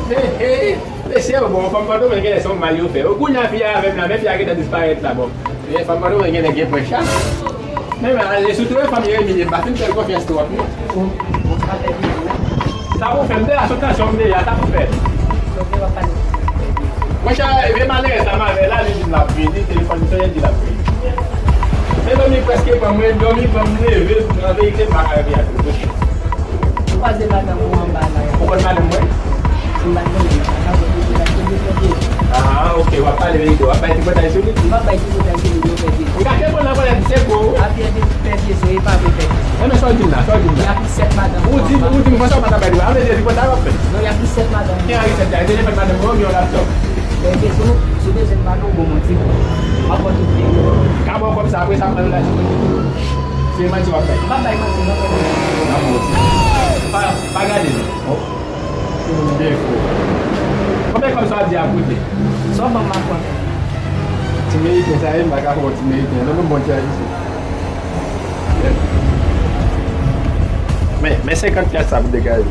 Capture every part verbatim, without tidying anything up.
Hey, hey, mesye, bon, fanm Sendomeng genlè se yon mal yo fè. Ou kounye a fi a avè m la, men fi a gentan disparèt la, bon. Men fanm Sendomeng genlè gen pwen chat. Men, men, e sitou e fanm Jeremi, m pa fin fè l konfyans twòp, non. Sa pou fè, m te la sou tansyon, m te la, sa pou fè. Monchè, vye malerèz la, m avè l la, li di m l ap vini, telefòn li sonnen, li di l ap vini. Men dòmi prèske pran mwen, dòmi pran m leve, an verite, m pa ka rete ak li. Ou kwaze madanm ou anba la. Ou konn madanm mwen? M pa konnen, m pa ka konnen, m pa konnen. Ah, ok, w ap pale verite, w ap bay tripotay sou li? M ap bay tripotay sou li, non, pèdi. M ka te konn nan konnen se kou. A pye de pèdi, so e pa vre pèdi. Enben, sa w di m la, sa w di m la? Y ap reset madanm ou anba. Ou di m, ou di m konsa, w pa ta bay dwa. A vle di, tripotay w ap fè? Non, y ap reset madanm. Ki an reset la? E telefòn madanm mwen, oubyen w laptop? Pèdi, so, sou bezwen m ba nou bon manti. M ap ba w tout verite. Ka ba w kòb sa, apre sa, m ban nou lajan. Se manti w ap bay. M pa bay manti, non, pèdi. N ap manti. Pa, pa gade nou. Oh. Ou byen fou. Konbyen kòb sa w ap di a koute? Sa w ban m a konte. Ti Meriken sa ye, m pa ka fè w ti Meriken. Non, non, bon ti Ayisyen. Men, men senkant pyas sa pou degaje.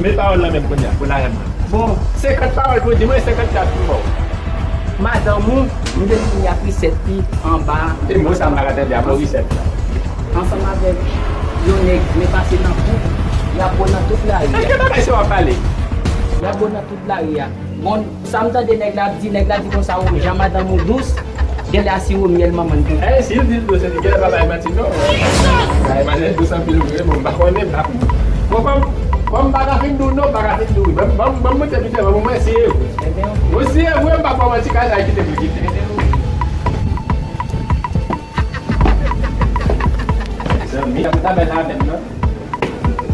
Men pawòl la menm kounye a, pou lajan m nan. Bon. Senkant pawòl pou di mwen, senkant pyas pou ba w. Madanm ou, m te di y ap reset li anba. E mo sa m pa ka tande a, mo reset la. Ansanm avèk yon nèg, men pase nan kou, y ap bo nan tout lari a. Èske bagay se w ap pale? Y ap bo nan tout lari a. Bon, sa m tande nèg la ap di, nèg la di konsa, o, jan madanm ou dous, genlè a siwo myèl manman l te. Eh, si l di l dous, epi genlè pa bay manti, non. Bay manzè dous anpil vre, bon, m pa konnen, m pa konnen. Bon, kòm, kòm m pa ka fin di w non, m pa ka fin di w wi. Ban m, ban m, ban m monte pita, ban m wè si e vre. Bon, si e vre, m pa ba w manti, kay la kite pou l kite. Zanmi, sa pou ta bèl avè m, non?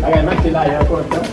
Bagay manke la, yo kontan.